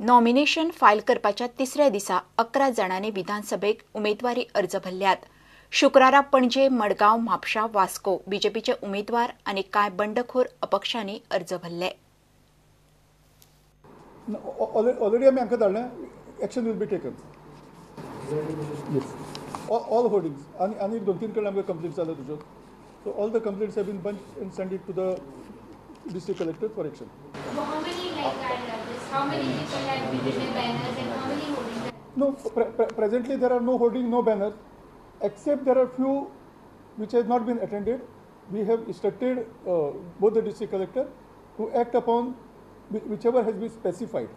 Nomination file करपाच्या तिसऱ्या दिसा 11 जाणांनी विधानसभेक उमेदवारी अर्ज भरल्यात. शुक्रारा पणजे, मडगांव, म्हापशा, वास्को बीजेपीचे उमेदवार आनी कांय बंडखोर अपक्षांनी अर्ज भरले. ऑलरेडी आमी हांकां धाडलें, action will be taken. All hoardings आनी 2-3 कडेन आमकां कंप्लेंट्स जाल्या तुज्यो. So all the complaints have been bunched and send it to the district collector for action. How many like how many people have been banners and how many hoardings? No, presently there are no hoarding, no banners, except there are few which has not been attended. We have instructed both the district collector to act upon whichever has been specified.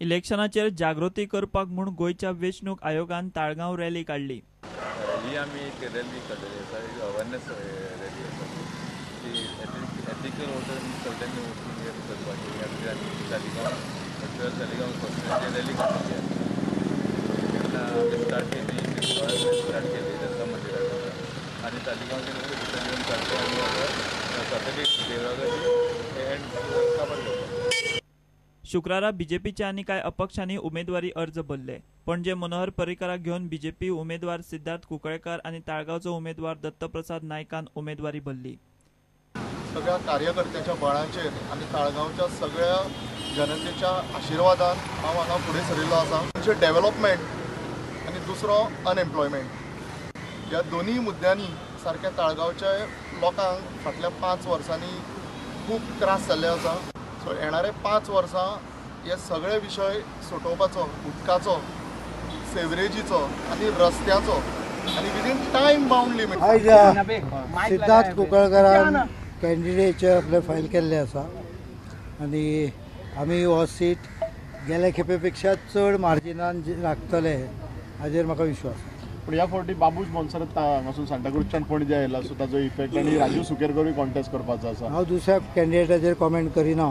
इलेक्शनाचेर जागृती करपाक म्हूण गोंयच्या वेंचणूक आयोगान Taleigao rally काडली. ही आमी एक rally काडलेली आसा, एक अवेरनेस रॅली आसा की एथिकल वोटर सगळ्यांनी वोटींग करपाची. ह्या खातीर आमी तालिगांव 12 तालिगांव कॉन्स्टिट्युएन्सी रॅली काडलेली आसा. तेन्ना आमी स्टार्ट केली, स्टार्ट केली दत्ता मंदिरा आनी तालिगांवचे भितर येवन काडले आनी आतां सातडी देवळाची एंड काबार करता. शुक्रारा बीजेपीच्या आनी कांय अपक्षांनी उमेदवारी अर्ज भरले. पणजे मनोहर पर्रीकराक घेवन बीजेपी उमेदवार सिद्धार्थ कुंकळेकर आनी ताळगांवचो उमेदवार दत्तप्रसाद नायकान उमेदवारी भरली. सगळ्या कार्यकर्त्याच्या बळाचेर आनी ताळगांवच्या सगळ्या जनतेच्या आशिर्वादान हांव हांगा फुडें सरिल्लो आसा. म्हणजे डेव्हलपमेंट आनी दुसरो अनएम्प्लॉयमेंट ह्या दोनूय मुद्द्यांनी सारक्या ताळगांवच्या लोकांक फाटल्या 5 वर्सांनी खूब त्रास जाल्ले आसा. सो येणारे 5 वर्सां हे सगळे विशय सोटोवपाचो, उदकाचो, सेवरेजीचो आनी रस्त्याचो आनी विदीन टायम बाउंड लिमीट. आयज सिद्धार्थ कुंकळकरान कॅन्डिडेचर आपले फायल केल्ले आसा आनी आमी हो सीट गेल्या खेपे पेक्षा चड मार्जिनान राखतले हाजेर म्हाका विश्वास. पूण ह्या फावटी बाबूश मोन्सरात हांगासून सांताक्रूजच्यान पणजे आयला, सो ताजो इफेक्ट आनी राजू सुकेरकरूय कॉन्टेस्ट करपाचो आसा. हांव दुसऱ्या कॅन्डिडेटाचेर कॉमेंट करिना,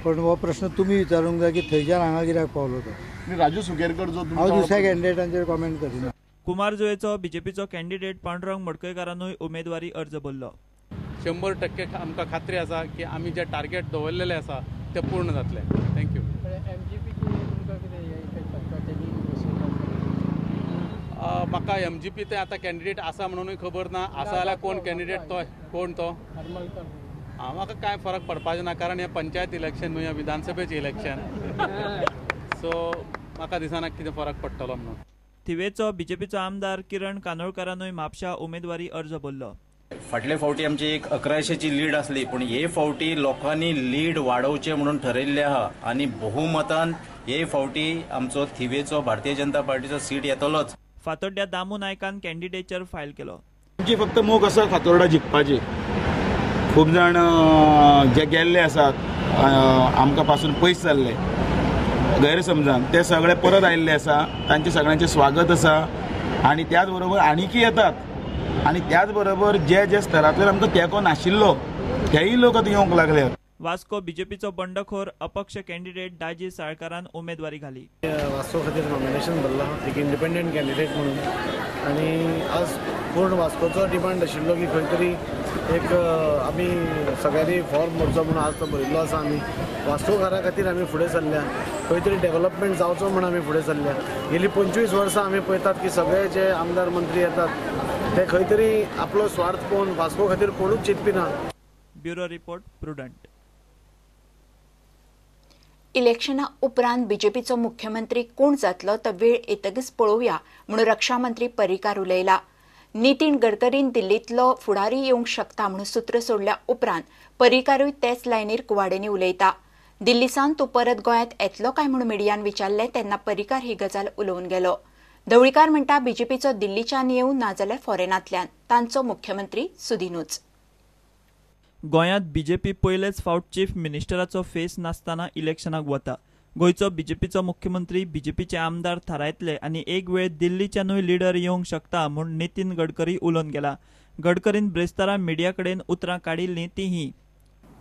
पण हो प्रश्न तुमी विचारूंक जाय की थंयच्यान हांगा कित्याक पावलो तो. राजू सुकेरकर जो हांव दुसऱ्या कॅन्डिडेटांचेर कॉमेंट करिना. कुमारजुवेचो बीजेपीचो कॅन्डिडेट पांडुरंग मडकयकारानूय उमेदवारी अर्ज भरलो. 100% आमकां खात्री आसा की आमी जे टार्गेट दवरलेले आसा ते पूर्ण जातले. Thank you. म्हाका एमजीपी ते आतां कॅन्डिडेट आसा म्हणूनय खबर ना, आसा जाल्यार कोण कॅन्डिडेट तो, कोण तो म्हाका कांय फरक पडपाचें ना, कारण हें पंचायत इलेक्शन न्हू, हें विधानसभेचें इलेक्शन. सो म्हाका दिसना कितें फरक पडटलो म्हणून. थिवेचो बीजेपीचो आमदार किरण कानोळकारानूय म्हापशा उमेदवारी अर्ज भरलो. फाटले फावटी आमची एक 1100ची लीड आसली, पूण हे फावटी लोकांनी लीड वाडोवचे म्हणून ठरयल्ले आहा आनी बहुमतान हे फावटी आमचो थिवेचो भारतीय जनता पार्टीचो सीट येतलोच. फातोड्ड्या दामू नायकान कॅन्डिडेचर फायल केलो. आमची फक्त मोग आसा फातोर्डा जिखपाची. खूब जाण जे गेल्ले आसात आमकां पासून पयस जाल्ले गैरसमजान, ते सगळे परत आयिल्ले आसा, तांचे सगळ्यांचें स्वागत आसा आनी त्याच बरोबर आनीकय येतात आनी त्याच बरोबर जे जे स्तरांतल्यान आमकां तेंको नाशिल्लो तेय लोक आतां येवंक लागल्यात. वास्को बीजेपीचो बंडखोर अपक्ष कॅन्डिडेट दाजी साळकारान उमेदवारी घाली. वास्को खातीर नॉमिनेशन भरला एक इंडिपेंडंट कॅन्डिडेट म्हणून आनी आज पूर्ण वास्कोचो डिमांड आशिल्लो की खंय तरी एक आमी सगळ्यांनी फॉर्म भरचो म्हणून आज तो भरिल्लो आसा. आमी वास्कोकारा खातीर आमी फुडें सरल्या, खंय तरी डेव्हलपमेंट जावचो म्हूण आमी फुडें सरल्या. गेली 25 वर्सां आमी पळयतात की सगळे जे आमदार मंत्री येतात ते खंय तरी आपलो स्वार्थ पळोवन वास्को खातीर कोणूच चिंतपी ना. Bureau report, Prudent. इलेक्शना उपरांत बीजेपीचो मुख्यमंत्री कोण जातलो तो वेळ येतकच पळोवया म्हणून रक्षामंत्री पर्रीकार उलयला. नितीन गडकरीन दिल्लींतलो फुडारी येवंक शकता म्हणून सूत्र सोडल्या उपरांत पर्रीकारूय तेच लायनीर कुवाडेंनी उलयता. दिल्ली सावन तूं परत गोंयांत येतलो काय म्हणून मिडियान विचारलें तेन्ना पर्रीकार ही गजाल उलोवन गेलो. ढवळीकार म्हणटा बीजेपीचो दिल्लीच्यान येवं नाजाल्यार फॉरेनांतल्यान तांचो मुख्यमंत्री सुदिनूच. गोंयांत बीजेपी पयलेच फावट चीफ मिनिस्टराचो फेस नासतना इलेक्शनाक वता. गोंयचो बीजेपीचो मुख्यमंत्री बीजेपीचे आमदार थारायतले आनी एक वेळ दिल्लीच्यानूय लिडर येवंक शकता म्हूण नितीन गडकरी उलोवन गेला. गडकरीन ब्रेस्तारा मिडिया कडेन उतरां काडिल्लीं ती ही.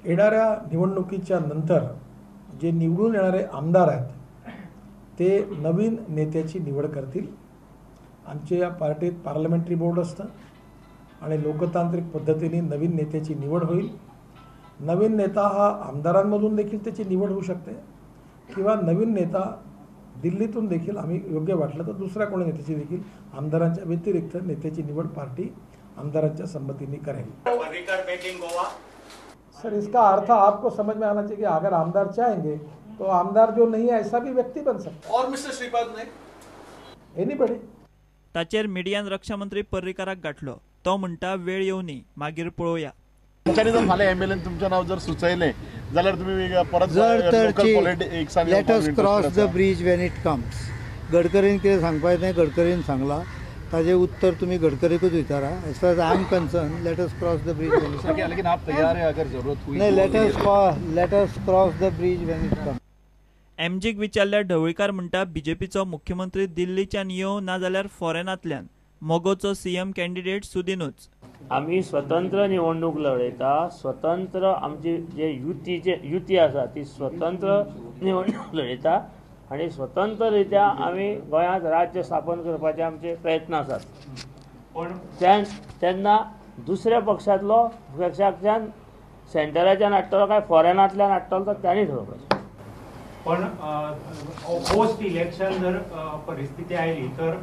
येणाऱ्या निवडणुकीच्या नंतर जे निवडून येणारे आमदार आहेत ते नवीन नेत्याची निवड करतील. आमच्या पार्टीत पार्लमेंटरी बोर्ड असतं आणि लोकतांत्रिक पद्धतीने नवीन नेत्याची निवड होईल. नवीन नेता हा आमदारांमधून देखील त्याची निवड होऊ शकते, किंवा नवीन नेता दिल्लीतून देखील आम्ही योग्य वाटलं तर दुसऱ्या कोणी नेत्याची देखील आमदारांच्या व्यतिरिक्त नेत्याची निवड पार्टी आमदारांच्या संमतीने करेल। सर, इसका अर्थ आपको समझ में आना चाहिए कि अगर आमदार चाहेंगे तो आमदार जो नहीं है ऐसा भी व्यक्ति बन सकता है। और मिस्टर श्रीपाद नाईक एनीबडी। ताचेर मिडियान रक्षा मंत्री पर्रीकाराक गाठलो। तो म्हणटा वेळ येवनी मागीर पळोवया। तुमच्यानी जर फाल्यां एमएलएन तुमचें नांव जर सुचयलें जाल्यार तुमी परत जर तर let us cross the bridge when it comes. गडकरीन कितें सांगपाचें तें गडकरीन सांगलां, ताजें उत्तर तुमी गडकरीकूच विचारा। As far as I am concern, let us cross the bridge when it comes. लेकिन आप तैयार है अगर जरूरत हुई? नहीं, let us cross the bridge when it comes. एमजीक विचारल्यार ढवळीकार म्हणटा बीजेपीचो मुख्यमंत्री दिल्लीच्यान येवं ना जाल्यार फॉरेनांतल्यान, मगोचो सीएम कॅन्डिडेट सुदिनूच। आमी स्वतंत्र निवडणूक लढयता, स्वतंत्र आमची जे युती आसा ती स्वतंत्र निवडणूक लढयता आनी स्वतंत्र रित्या आमी गोंयांत राज्य स्थापन करपाचे आमचे प्रयत्न आसात। पण तेन्ना दुसऱ्या पक्षांतलो पक्षांतल्यान सेंटराच्यान हाडटलो काय फॉरेनांतल्यान हाडटलो तो तांणी ठरोवपाचें। पण पोस्ट इलेक्शन जर परिस्थिती आयली तर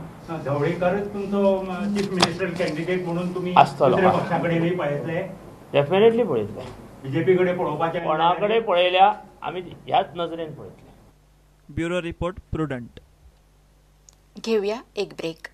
ढवळीकरच तुमचो चीफ मिनिस्टर कॅन्डिडेट म्हणून तुम्ही दुसऱ्या पक्षाकडेनूय पळयतले? डेफिनेटली पळयतले। बीजेपी कडेन पळोवपाचें कोणा कडेन पळयल्या आमी ह्याच नजरेन पळयतले। Bureau report, Prudent. घेऊया एक ब्रेक।